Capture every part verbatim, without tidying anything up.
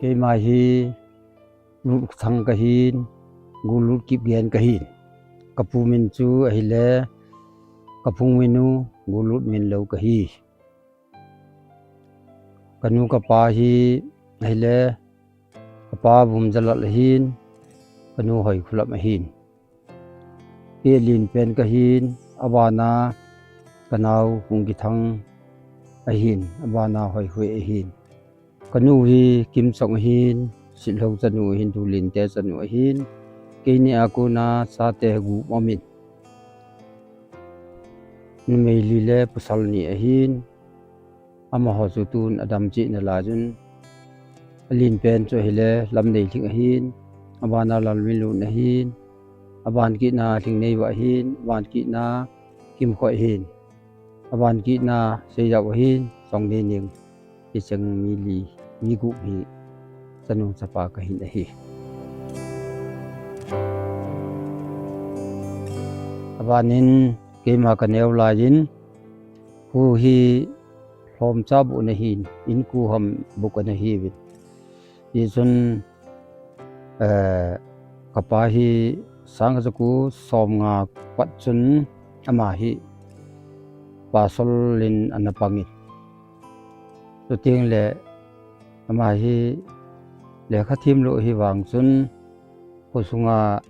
Keima hi Lutthang kahin, Gulut Kipgen kahin. Kapu min chu ahile, kaphung minu Gulut Minlou kahi. Kanu kapa hi ahile, kapa Vumjalal ahin, kanu Hoikhulam ahin. Kei alen pen kahin, abana kanao Hungkithang ahin, abana Hoikhoi ahin. Kanu hi Kimchong ahin, Sitlhou chanu ahin, Tulinte chanu ahin. Keini a kona chate gup aumin, numei li le pasal ni ahin. Amaho chu tun adam cheh nalaiyun. Alen pen chu ahile Lamneilhing ahin, abana Lalminlun ahin, aban kitna Lhingneiva ahin, aban kitna Kimkhoi ahin, aban kitna Seijao ahin, Chongneining. Hicheng mi li, mi gup hi chanu chapa kahin ahi. Abanin keima kaneo laiyin, kho hi lhomcha bou ana hin, inko ham bou ana hiuvin. Hichun, eh, kapa hi sangkhat jako somnga pat chun ama hi pasal in ana pangin. Chuteng le ama hi lekha themlou ahivang chun khosunga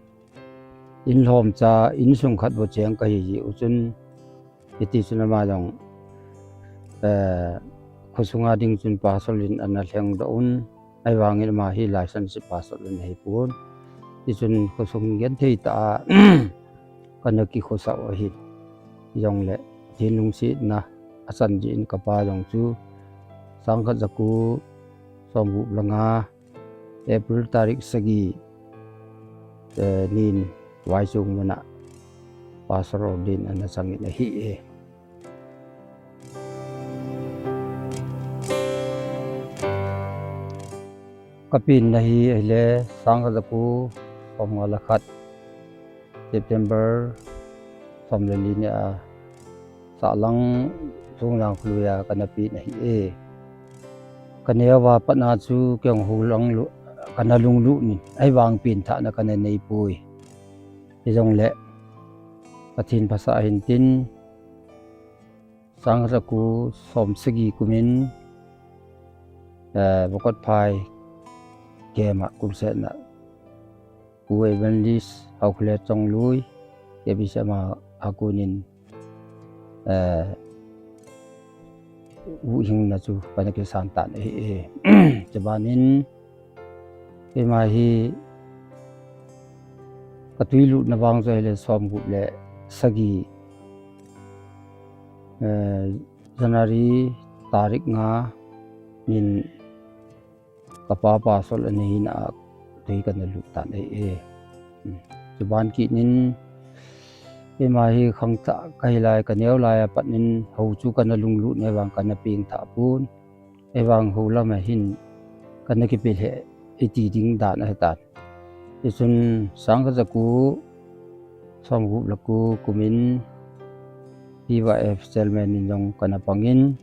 in lhomcha, insung khat bou cheng kahi jeh u chun, hiti chun ama jong, eh, khosunga ding chun pasal in ana lhengdoh un, ahivangin ama hi licensed pasal ana hipon. Hichun khosung genthei tah a kana kikhosah u ahi. Hijongle Pathen lungsetna achan jeh in kapa jong chu sangkhat jako somgup le nga, April tarik sagi, eh, nin Vaichong muna pastor ordain ana changin ahi e. Kapenna hi ahile sangkhat jako somnga le khat, September som le li nia sahlang Songjang kholui a kana pen ahi e. Kaneova patna chu kei jong houlang lou, kana lunglut in, ahivang penthahna kana neipoi. Hijongle Pathen phasah ahin tin, sangkhat jako somsagi kumin, eh, Vokotphai kema crusade na Pu Evangelist Haokholet Chongloi, K B C ama a konin, eh, huhhingna chu kana kisan tan ahi e. Chubanin, keima hi katwi lutna vang chu ahile somgup le sagi, eh, January tarik nga nin kapa pasal ana hina a twi kana lut tan ahi e. Hmm. Chuban kitnin, keima hi khangthah kahi lai, kaneo lai a patnin hou chu kana lunglut in ahivang kana pengthah pon. Ahivang hou lam a hin kana kipe lheh e ti ding dan ahitan. Hichun sangkhat jako somgup le ko kumin P Y F chairman in jong kana pangin,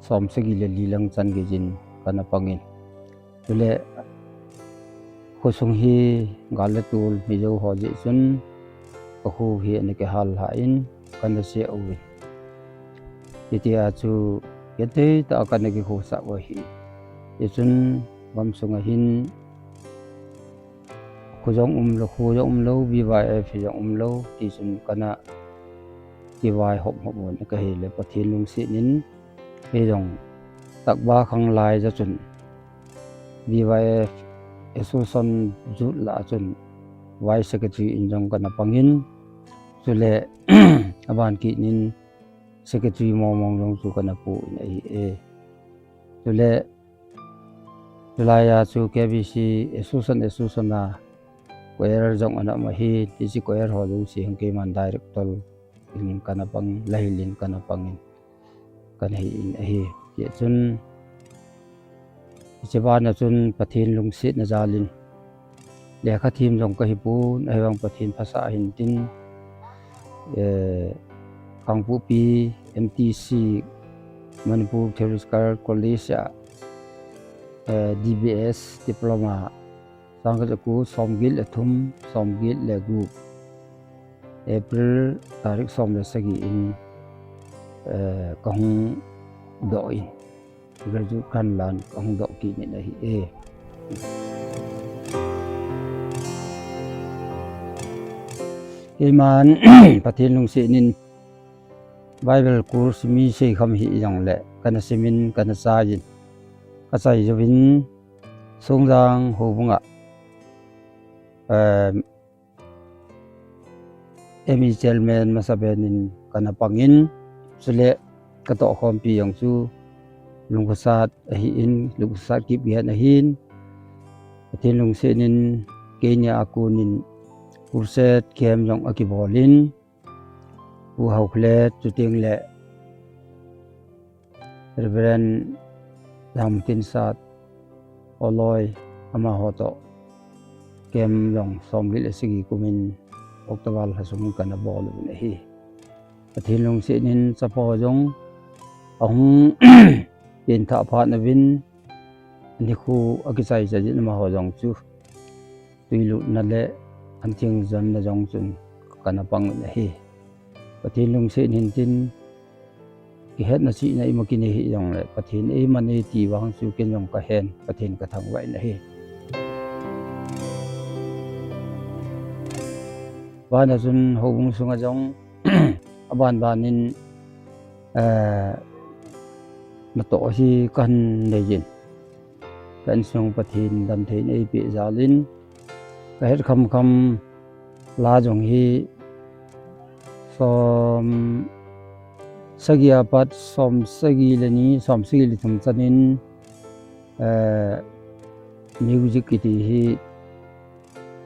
somsagi le li lang chan geijin kana pangin. Chule khosung hi gal le tol Mizo ho jeh chun kakho hi ana kihal lhah in kana che uvin. Hitia chu genthei tah a kana kikhosah u ahi. Hichun gamsunga hin kho jong umlou, kho jong umlou, V Y F jong umlou, tichun kana kivaihop hop un kahile Pathen lungsetnin, kei jong Takba khanglai ja chun V Y F Association Youth lah a chun Vice Secretary in jong kana pangin, chule aban kitnin Secretary mong mong jong chu kana pu in ahi e. Chule chulai a chu K B C Association, Association a choir jong ana um ahi, hiche choir ho jouse hin keiman director in kana pangin, lahil in kana pangin, kana hi in ahi. Hichun hiche bana chun Pathen lungsetna jalin lekha them jong kahipon, ahivang Pathen phasah ahin tin, eh, Kangpokpi M T C, Manipur Theological College a eh, D B S diploma, sangkhat ja ko somget le thum, somget le gup, April tarik som le sagi in, eh, kahung doh in, graduate khanlan kahung doh kit in ahi e. Keiman Pathen lungset in Bible course mi seikham hijongle, kana simin, kana chaiyin, kachai jouvin, Songjang houbunga, eh, M E chairman masapen in kana pangin, chule katohkhompi jong chu Lungkhosat ahin, Lungkhosat Kipgen ahin, Pathen lungset in keini a konin crusade camp jong akibolin, Pu Haokholet, chuteng le Reverend Lamtinsat Oloi, amaho toh camp jong somget le sagi kumin October lha sung kana bol uvin ahi. Pathen lungset in chapa jong ahung pengthah phat uvin, nikho akichai chai jin, amaho jong chu tuilutna le anthing jonna jong chun kana pang uvin ahi. Pathen lungset in tin, kihetna chihna ima kinei hijongle, Pathen eiman e ti vang chu ken jong kahen, Pathen kathangvah in ahi. Vana chun houbung sunga jong, aban banin, eh, natoh hi kahin nei jin. Ka insung Pathen damthei in eipeh jalin, kahet khamkham la jong hi som sagi apat som sagi le ni, som sagi le thum chanin, eh, music kiti hi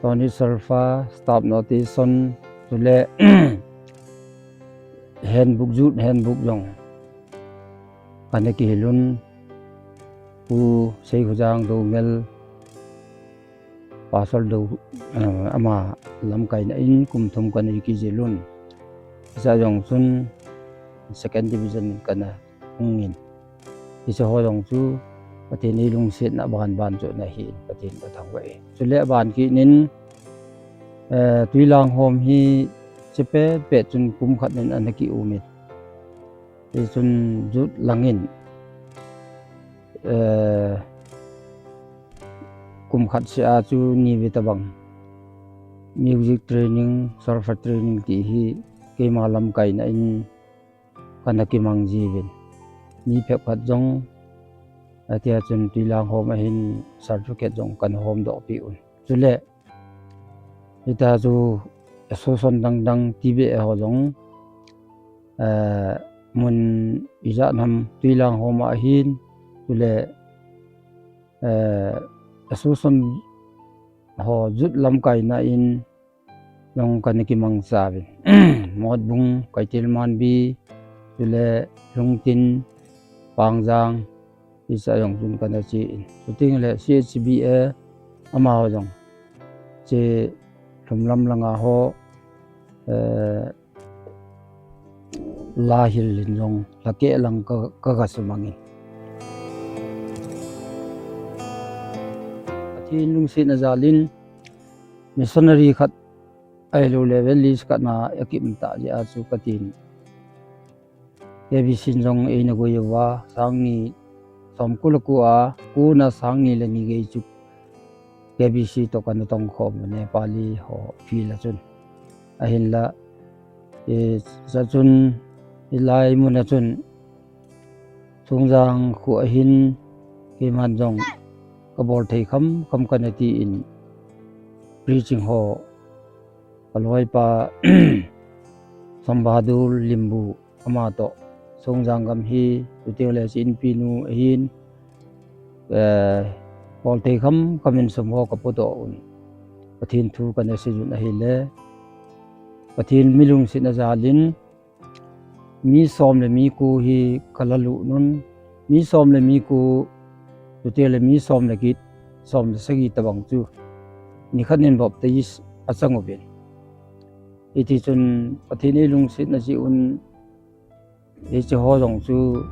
tonic solfa, staff notation, chule handbook, youth handbook jong kana kihilun, Pu Seikhojang Doungel, Pastor Dou, eh, ama lamkaina in kum thum kana kijilun. Hiche jong chun second division in kana hungin. Hiche ho jong chu Pathen eilungsetna banban chu ana hin, Pathen kathangvah e. Chule aban kit in, eh, Twilang hom hi chepet pet chun kum khat in ana kiumin. Hichun youth langin, eh, kum khat seh a chu ni ve tabang music training, solfa training ti hi keima lamkaina in kana kimang jiuvin. Mi phabep khat jong, atia chun Twilang hom ahin certificate jong kana homdoh peh un. Chule, hitia chu association dang dang T B A ho jong, eh, mun ijat ham Twilang hom ahin, chule, eh, association ho youth lamkaina in jong kana kimang chauvin. Motbung, Kaitilmanbi, chule Lungtin, Pangjang, hiche jong chun kana che in. Chuteng le C H B A amaho jong che lhumlam langa ho, eh, lahil in jong lhakeh lang ka, ka, ka sumangin. Pathen lungsetna jalin missionary khat ahilou le evangelist khat na akium ta jeh a chu katin. K B C in jong eina goi uva, sang ni som ko le ko a, ko na sang ni le ni gei chu K B C toh kana tongkhom, Nepali ho field a chun. Ahinla, eh, hiche chun, hilai mun a chun, Songjang khu ahin, keiman jong kabol thei kham kham kana tin, preaching ho, kaloipa, Sombahadur Limbu, ama toh Songjang gam hi, chuteng le hiche inpi nu ahin, eh, bol thei kham kham in sum ho kapodoh un. Pathen thu kana seijun ahile, Pathen milungsetna jalin, mi som le mi ko hi kalalut un, mi som le mi ko, chuteng le mi som le get, som le sagi tabang chu nikhat in baptize achang uvin. Hiti chun Pathen eilungsetna jeh un, hiche ho jong chu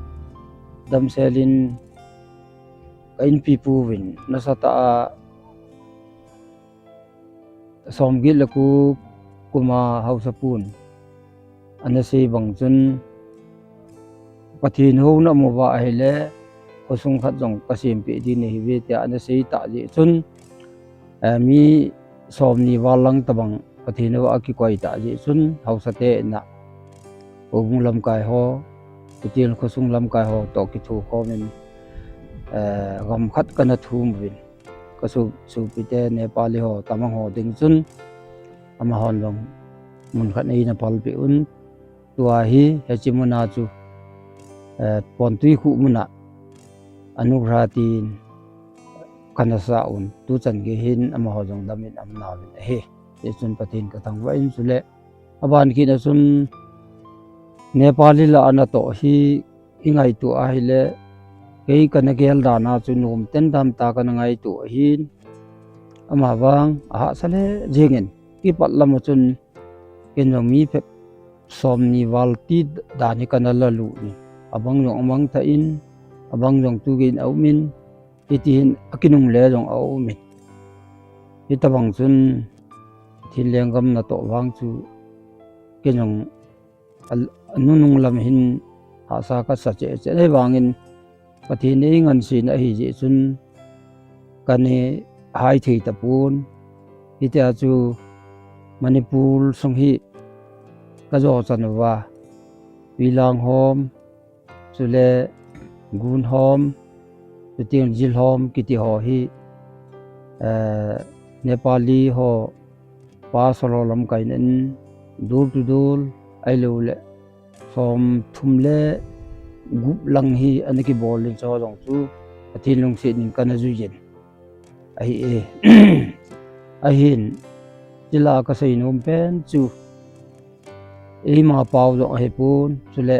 damsel in ka inpi pu vin nasatah a som get le ko kum a haosa pun ana sei bang chun Pathen houna mu va ahile khosung khat jong ka sempeh ding nahi ve tia ana sei tah jeh chun, eh, mi som ni val lang tabang Pathen hou a kikoi tah jeh chun haosa te in a houbung lamkai ho, chuteng khosung lamkai ho toh kithokhom in, eh, gam khat kana thum uvin. Ka su, supi te Nepali ho, Tamang ho ding chun amahon jong mun khat nei na palpeh un. Tua hi hiche muna chu, eh, Pontui khu muna anuk ra tin kana sa un. Tu chan gei hin amaho jong dam in aum nauvin ahi. Hichun Pathen ka thangvah in chule aban kit a chun Nepali la ana toh hi i ngaito ahile, kei kana gel dan a chu nom ten dan tah kana ngaito ahin. Ama vang ahahsa le jeng in, kipat lam a chun ken jong mi phabep som ni val ti dan hi kana la lut in. Abang jong amang tah in, abang jong tu gei in aum in, hiti hin akinungle jong aum in. Hitabang chun Pathen lenggam natoh vang chu ken jong a, anunung lam hin hahsa kasa cheh cheh. Ahivangin Pathen in eingansena ahi jeh chun kana hai thei tapon. Hitia chu Manipur sung hi ka jo chan uva, Twilang hom, chule Gun hom, chuteng Jil hom kiti ho hi, eh, Nepali ho pastor ho lamkai in door to door, ahilou le som thum le gup lang hi ana kibol in, chu jong chu Pathen lungset in kana jui in ahi e. Ahin, chule ka seinom pen chu eima pau jong ahipon, chule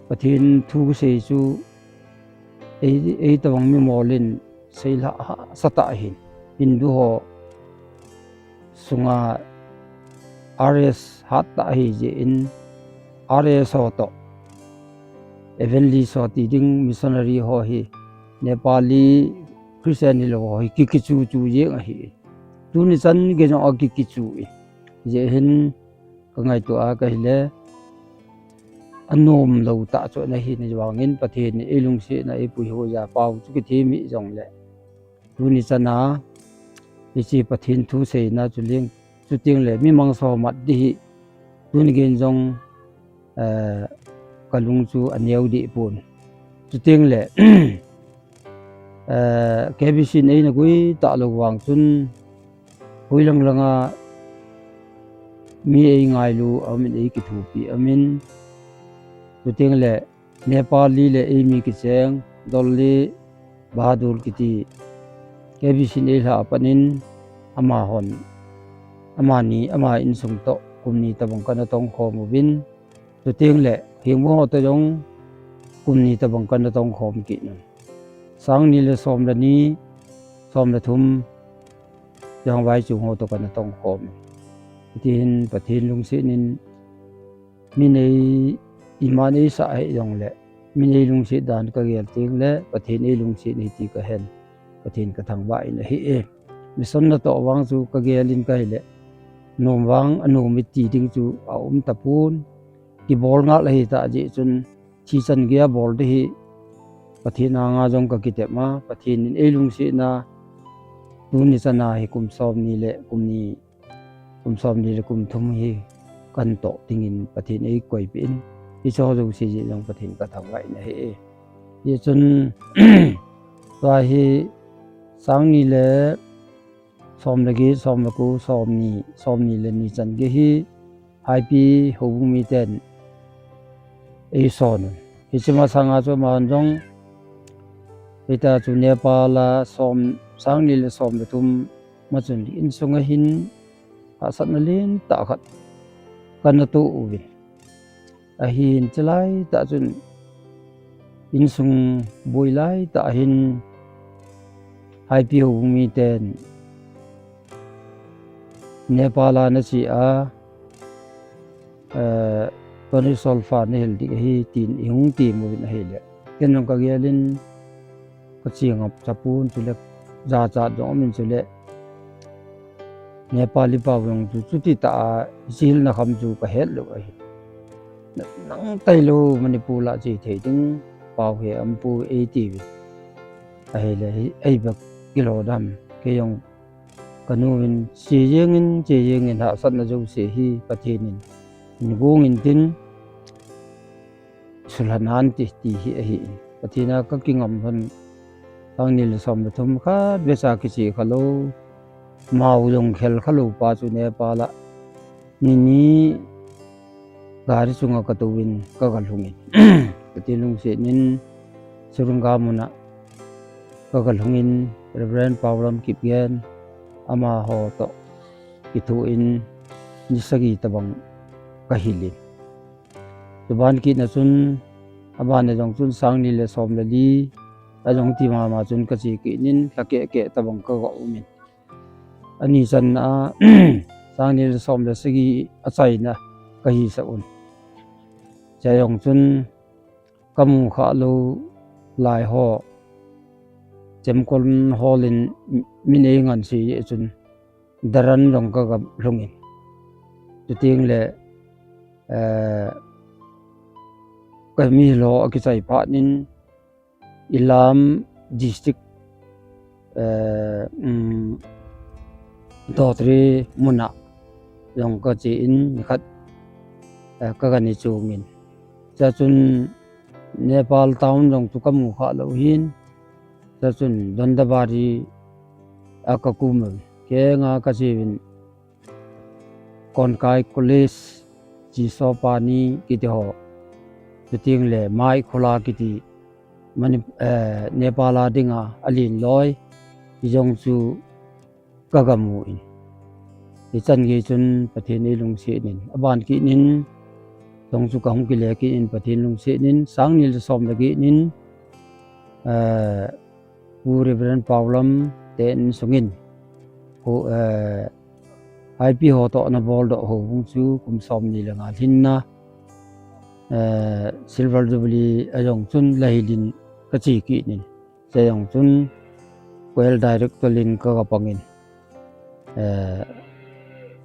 Pathen thu kisei chu ei, ei tabang mi mol in seilhah hahsa tah ahin, Hindu ho sunga R S hat tah ahi jeh in, R S ho toh evangelist ho ti ding missionary ho hi Nepali Christian hilou ho hi kikichu chu jeng ahi. Tuni chan gei jong akikichu e. Hijeh hin ka ngaito a ka hile, anom lou tah chu ana hi na vangin Pathen in eilungset na eipui hoi a pau chu kithem hih jongle, tuni chan a hiche Pathen thu seina chu leng, chuteng le mi mang so mat ding hi tuni gei jong, eh, ka lung chu aneo deh pon. Chuteng le, eh, K B C in eina gui talou vang chun, hoilang langa mi eingailu aum in, eikithopi aum in. Chuteng le Nepali le eimi kicheng Dolly Bahadur kiti K B C in eilha a pat in, amahon, amani, ama insung toh kum ni tabang kana tongkhom uvin. Chuteng le Hengmu ho toh jong kum ni tabang kana tongkhom kit un. Sang ni le som le ni, som le thum, Jangvai chung ho toh kana tongkhom in. Hiti hin Pathen lungset in, mi nei, ima neisah hih jongle, mi neilungset dan ka gel teng le Pathen eilungset in hiti ka hen, Pathen ka thangvah in ahi e. Mission natoh vang chu ka gel in ka hile, nom vang anom e ti ding chu aum tapon. Kibol ngal ahi tah jeh chun, thi chan gei a bol ding hi Pathen anga jong ka kitep a, Pathen in eilungset na, tuni chan a hi kum som ni le kum ni, kum som ni le kum thum hi kana toh dingin Pathen eikoipeh in, hiche ho jouse jeh jong Pathen ka thangvah in ahi e. Hichun, tua hi sang ni le som le get, som le ko, som ni, som ni le ni chan gei hi Haipi houbung miten eison un. Hiche masanga chu amahon jong, hitia chu Nepal a som, sang ni le som le thum ma chun insunga hin hahsatna lentah khat kana toh uvin. Ahin, chulai tah chun insung boi lai tah hin Haipi houbung miten Nepal a nache a, eh, tonic sol-fa nahil ding ahi tin eihung tem uvin ahile, ken jong ka gel in, Kachingap chapun chule, jachat jong umin chule, Nepali pao jong chu chuti tah a jilna kham chu kahet lou ahi. Nang tailou Manipur lah che thei ding pao hi aumpu eiti uve. Ahile hi, ei bek kilou dam. Kei jong kanuvin che jengin, che jengin hahsatna jouse hi Pathen in, in gong in tin, sulha nan ti, ti hi ahi. Pathen a kakingam lhon, sang ni le som le thum khat vecha kiche khalou, mao jong khel khalou pa chu Nepal a ni ni gari chunga katouvin kaga lhungin. Pathen lungset in Surangam muna kaga lhungin Reverend Paolam Kipgen amaho toh kithoin ni sagi tabang kahilin. Chuban kitna chun, aban a jong chun sang ni le som le li, ajong ti mama chun kache kit in, lha keh keh tabang kaga umin. Ani channa a, sang ni le som le sagi achaina kahisah un. Chua jong chun, kamu khalou lai ho, chemkol holin min eingansei jeh chun, Daran jong kaga lhungin. Chuteng le, eh, kami lou akichai phat in, Ilam District, eh, um, Dotri muna jong kache in nikhat, eh, kaga ni chungin. Chua chun Nepal town jong chu kamu khalou hin, chua chun Dondabari a kakum un. Kenga kacheuvin Konkai College, Chisopani kiti ho, chuteng le Maikhola kiti, Mani-, eh, Nepal a dinga alen loi, hijong chu kaga mu in. Hichan gei chun Pathen eilungset in, aban kit in, jong chu kahung kile kit in, Pathen lungset in, sang ni le som le get in, eh, Pu Reverend Paolam te insungin, ho, eh, Haipi ho toh ana boldoh houbung chu kum som ni le nga lhinna, eh, Silver Jubilee ajong chun la hilin kache kit in. Chua jong chun Choir Director in kaga pangin, eh,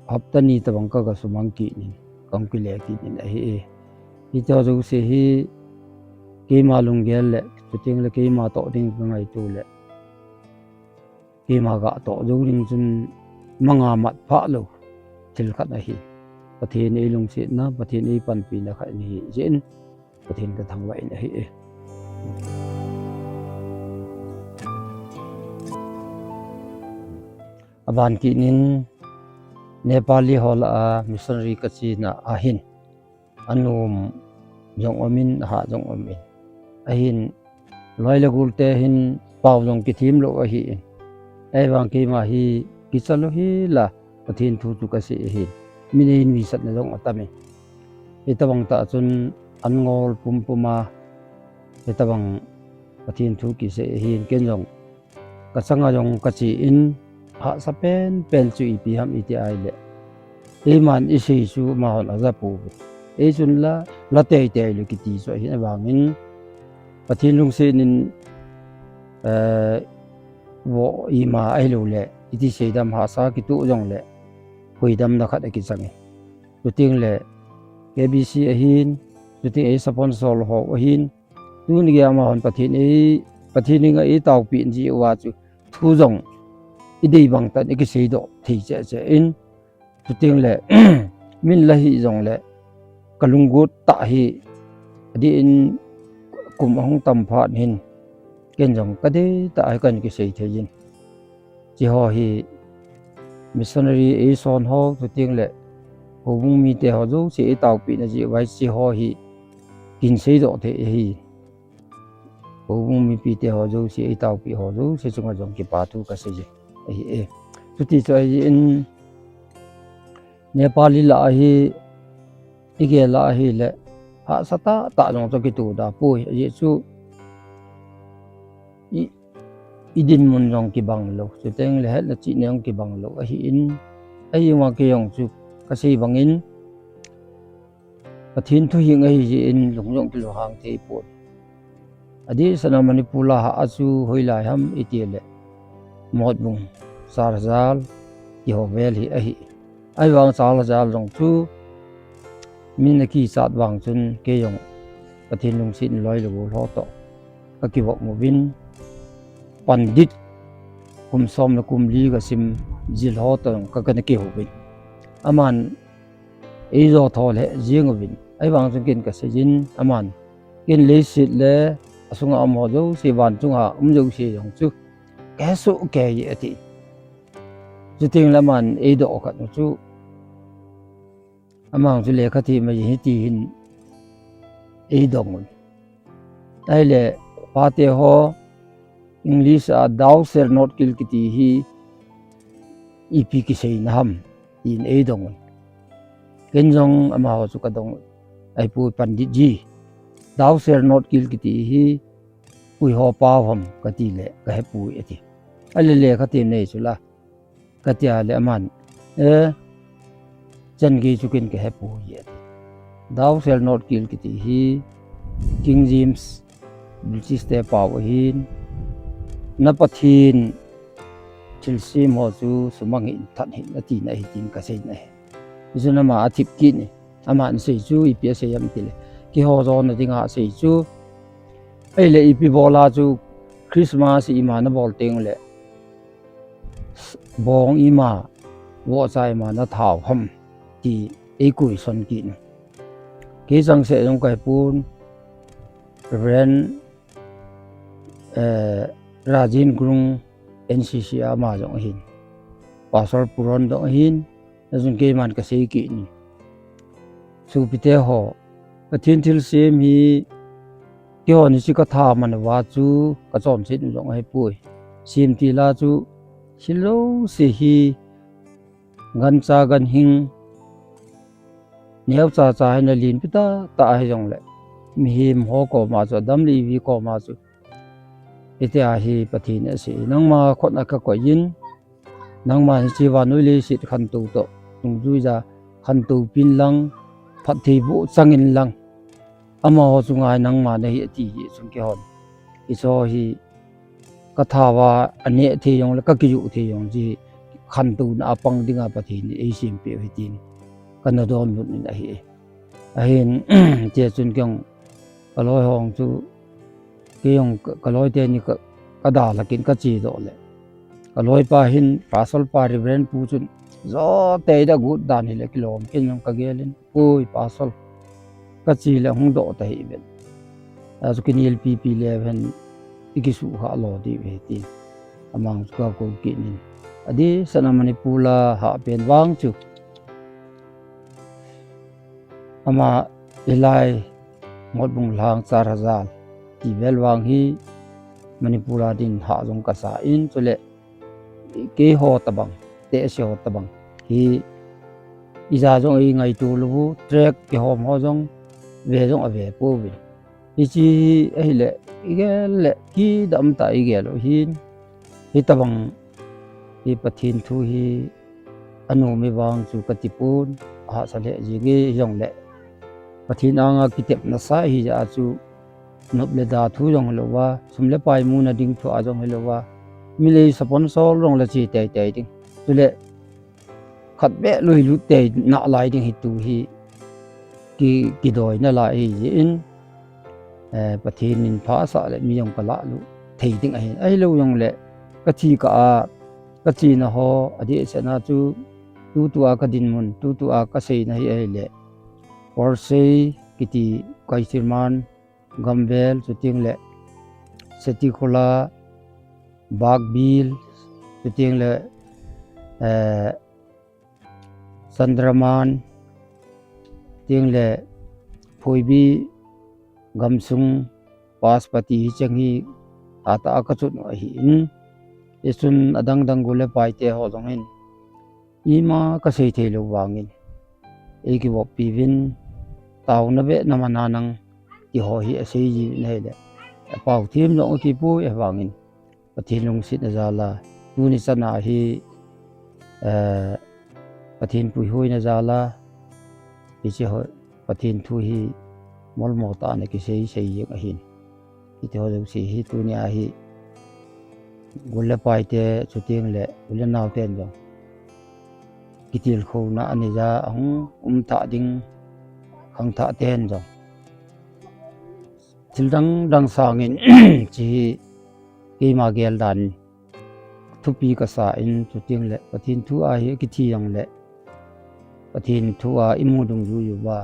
hapta ni tabang kaga sumang kit in, kahung kile kit in ahi e. Hiti ho jouse hi keima lunggel le, chuteng le keima toh ding kangaito le, keima gatoh jou ding chun manga mat phah lou thil khat ahi. Pathen eilungsetna, Pathen eipanpina khat ahi jeh in, Pathen kathangvah in ahi e. Aban kit in Nepali ho lah a missionary kachena ahin, anom jong umin, ahah jong umin. Ahin, loi le gol te hin pao jong kithem lou ahin. Ahivang keima hi kicha lou hel a Pathen thu chu kasei ahin. Min einuisatna jong atamin. Hitabang tah chun an ngol pumpum a, hitabang Pathen thu kisei ahin, ken jong kachanga jong kache in, hahsa penpen chu ipi ham iti ahile, eiman isei chu amahon ajapouve. Eichun la, la teitei lou kiti chu ahin, ahivangin Pathen lungset in, eh, vo ima ahilou le, iti seidam hahsa kitoh jongle, koidamna khat akichang e. Chuteng le K B C ahin, chuteng ei sponsor ho ahin, tuni gei amahon Pathen ei, Pathen henga eitaopi jeh uva chu thu jong idei bang tah in ikiseidoh thei cheh cheh in, chuteng le min la hih jongle kalunggot tah hi, adeh in kum ahung tam phat hin ken jong kadei tah hi kahin kisei thei in. Hiche ho hi missionary eison ho, chuteng le houbung mite ho jouse eitaopina jeh uva hiche ho hi kahin seidoh thei ahi. Houbung mipite ho jouse, eitaopi ho jouse chunga jong kipa thu kasei e ahi e. Chuti chu ahin, Nepali lah a hi, igel a ahile, hahsa tahtah jong chu kitoh da poi, ajeh chu i, idinmun jong kibang lou, chuteng le hetna chihna jong kibang lou ahin, ahivang kei jong chu kasei bangin, Pathen thuhing ahi jeh in lung jong kilunghang thei poi. Adeh sena Manipur a hah a chu hoilai ham iti le, Motbung, Charhazal, ti ho vel hi ahi. Ahivang Charhazal jong chu min akichat vang chun kei jong Pathen lungset in loi le gol ho toh kakivop uvin, Pandit kum som le kum li kasim jil ho toh jong ka, kana kihouvin. Aman eijo tho le jing uvin. Ahivang chun ken kasei jin, aman ken leiset le asunga um ho jouse, van chunga um jouse jong chu kahesoh kei e ati. Chuteng le aman eidoh khat u chu, aman chu lekha them ahi ti hin eidong un. Ahile, pate ho, English a thou shall not kill kiti hi ipi kiseina ham, tin eidong un. Ken jong amaho chu kadong un. Ahipoi Pandit ji, thou shall not kill kiti hi koi ho pao ham kati le, kahepoi ati. Ahile lekha them nei chu la, kati a le aman, eh, chan gei chu ken kahepoi ati. Thou shall not kill kiti hi King James, British te pao ahin, na Pathen thilsem ho chu sumang hih in, that hih in atina ahi tin kasei in ahi. Hichun ama athip kit in, aman asei chu ipi asei ham itile, keiho jona dinga asei chu, ahile ipi bol a chu Christmas ima nabol teng le bong ima, vohcha ima nathau ham, ti eiquestion kit in. Kei changseh jong kahipon, Reverend, eh, Rajen Gurung, N C C a ama jong ahin, Pastor Puron jong ahin, achun keiman kasei kit in, sopite ho, Pathen thilsem hi keihon hiche katha man uva chu kachonset u jong ahipoi. Semtil a chu thil jouse hi, gancha ganhing, neocha cha hi, nalenpi tahtah ahi jongle, mihem ho koma chu, Adam le Evi koma chu, hitia hi Pathen in asei, nangma khut a kakoi in, nangma hiche vannoi leiset khantou toh dungjuija khantoupin lang, phattheiboh changin lang, amaho chunga hi nangma nahi ati hi chun keihon, hicheho hi kathauva aneh thei jongle, kakiju thei jong chu, khantouna a pang dinga Pathen in eisempeh u ahi tin kana donbut in ahi. Ahin, hiche chun kei jong kaloi ho chu, kei jong ka, kaloi teni ka, kadalhah in kachedoh le, kaloipa hin, Pastor pa, Reverend pu chun, jo tei da gut dan hile kilom, ken jong kagel in, oi Pastor, kache le hung doh tahih uvin, achu kinelpipi le uvin, ikisuhkhah lo diu ahi tin, amang chu kakou kit in, adeh sena Manipur a hahpen vang chu, ama hilai Motbung Lhang Charhazal ti vel vang hi Manipur a din hah jong kasa in, chule keiho tobang, tehse ho tobang hi ija jong eingaito lou u, track kihom ho jong ve jong ave pouvin. Hiche hi ahile, igel le kidam tah a igel u ahin, hitobang hi Pathen thu hi anom e vang chu katipon, ahahsa lheh jeng e, hijongle Pathen anga kitepna sa ahijeh a chu, nop le da thu jong hilouva, sum le pai muna ding thu a jong hilouva, milei sponsor jongle che teitei ding, chule khatvei lui lut tei nalai ding hi tu hi ki, kidoina lai ahijeh in, eh, Pathen in phasah le mi jong kalahlut thei ding ahin, ahilou jongle kathi kah a kachena ho, adeh sena chu tutua kadinmun, tutua kaseina hi ahile, Korsei kiti, Kohsirman gamvel, chuteng le Setikhola, Bagbil, chuteng le, eh, Chandraman, chuteng le Phoibi gamsung Pashupati hicheng hi atah a kachun u ahin, hichun adang dang gol le paite ho jong hin ima kasei theilou vangin eikivoppi uvin, taona behna mana nang ti ho hi asei jiuvin ahile, apao them jong akipoi, ahivangin Pathen lungsetna jal a, tuni chana hi, eh, Pathen puihoina jal a, hiche ho, Pathen thu hi molmo tah a ana kisei sei jeng ahin. Hiti ho jouse hi tunia hi, u le pai te, chuteng le u le nao ten jong kitilkhouna anei ja, ahung um thah ding khangthah ten jong. Thil dang dang sangin, hiche hi keima gel dan thupi kasa in, chuteng le Pathen thu a hi akithi jong le, Pathen thu a imu dungjui uva,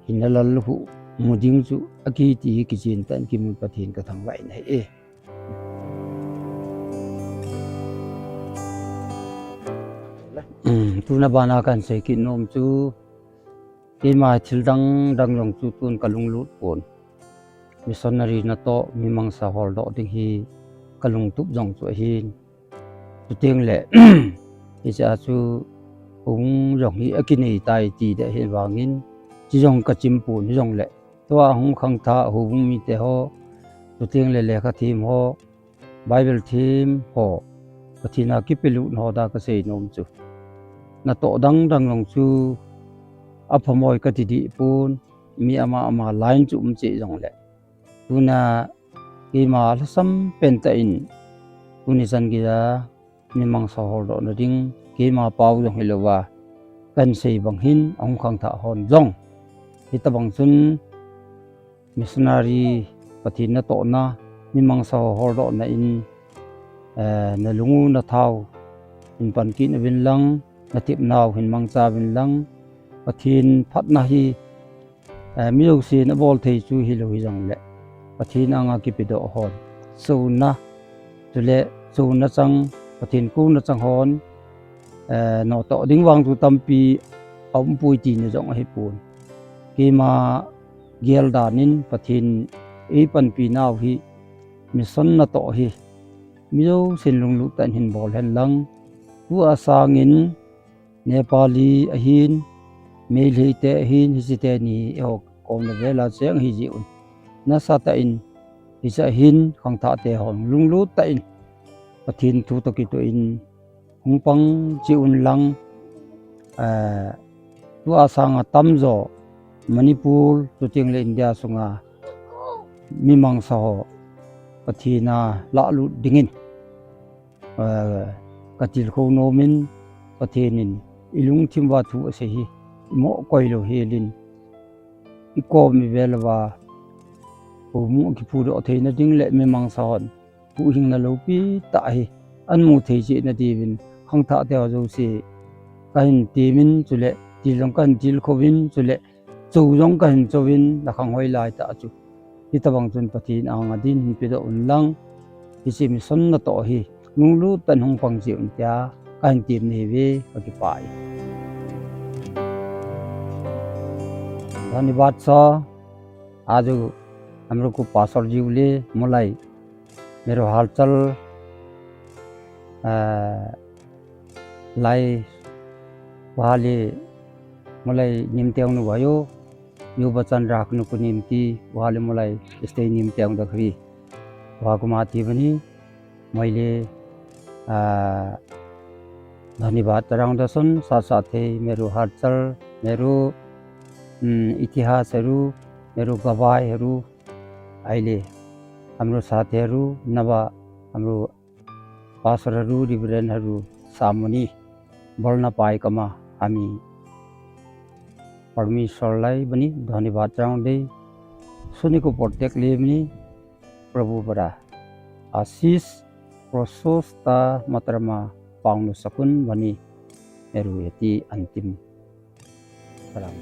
hinna lal hu mu ding chu akiti hi kichen tah in kimun Pathen kathangvah in ahi e. Um, tuna bana kahin sei kit nom chu, keima thil dang dang jong chu tun kalunglut pon. Missionary natoh, mimangsa holdoh ding hi kalungtup jong chu ahin. Chuteng le, hiche a chu houbung jong hi akinei tai ti ding ahi vangin, hiche jong kachim pon hijongle, tua hung khangthah houbung mite ho, chuteng le lekha them ho, Bible them ho, Pathen a kipelut ho da kasei nom chu, natoh dang dang jong chu aphamoi kati dih pon, mi ama ama line chu um cheh jongle, tuna keima lhasam pen tah in, tuni chan geiya mimangsa holdohna ding keima pao jong hilouva, kahin sei bang hin ahung khangthah hon jong, hitobang chun missionary, Pathen natohna, mimangsa ho holdohna in, eh, nalung u nathau hin pan kit uvin lang, natepnau hin mangcha uvin lang, Pathen phatna hi, eh, mi jousen abol thei chu hilou hijongle, Pathen anga kipedoh hon, chonna, chule chonna chang, Pathen kona chang hon, eh, notoh ding vang chu tampi aumpoi tina jong ahipon. Keima gel dan in Pathen eipanpi nau hi, mission natoh hi mi jousen lunglut tah in hin bol hen lang, tua sangin Nepali ahin, Meitei te ahin, hiche teni eiho komna vel a cheng ahijeh un, nasatah in hiche a hin khangthah te hon lunglut tah in Pathen thu toh kitoh in hung pang cheh un lang, eh, tua sanga tamjo Manipur, chuteng le India sunga mimangsa ho Pathen a lahlut dingin, eh, katilkhou nom in, Pathen in ilungthim uva thu asei hi imoh koilou helin, ikom ivel uva houbung akiphudoh theina ding le mimangsa hon huhhingna loupi tah hi ahin mu thei cheh nadiuvin, khangthah te ho jouse kahin temin, chule til jong kahin tilkhouvin, chule chou jong kahin chouvin, nakhang hoilai tah chu, hitobang chun Pathen anga din hin pedoh un lang, hiche mission natoh hi lunglut tah in hung pang cheh un tia kahin tem nahiuve, kakipah e. धन्यवाद छ। आज हाम्रो को पास्टर ज्यूले मलाई मेरो हालचाल, अ, लाई उहाँले मलाई निम्त्याउनु भयो। यो वचन राख्नुको निम्ति उहाँले मलाई यस्तै निम्त्याउँदाखेरि उहाँको माथि पनि मैले, अ, धन्यवाद चढाउँदछन्। साथसाथै मेरो हालचाल, मेरो, उम्, इतिहासहरू, मेरो गवाईहरू अहिले हाम्रो साथीहरू नभए हाम्रो पास्टरहरू, रिभरेन्डहरू सामुनी बोल्न पाएकोमा हामी परमेश्वरलाई पनि धन्यवाद चढाउँदै सुनेको प्रत्येकले पनि प्रभुबाट आशिष प्रशस्त मात्रामा पाउन सकुन् भनी मेरो यति अन्तिम सलाम।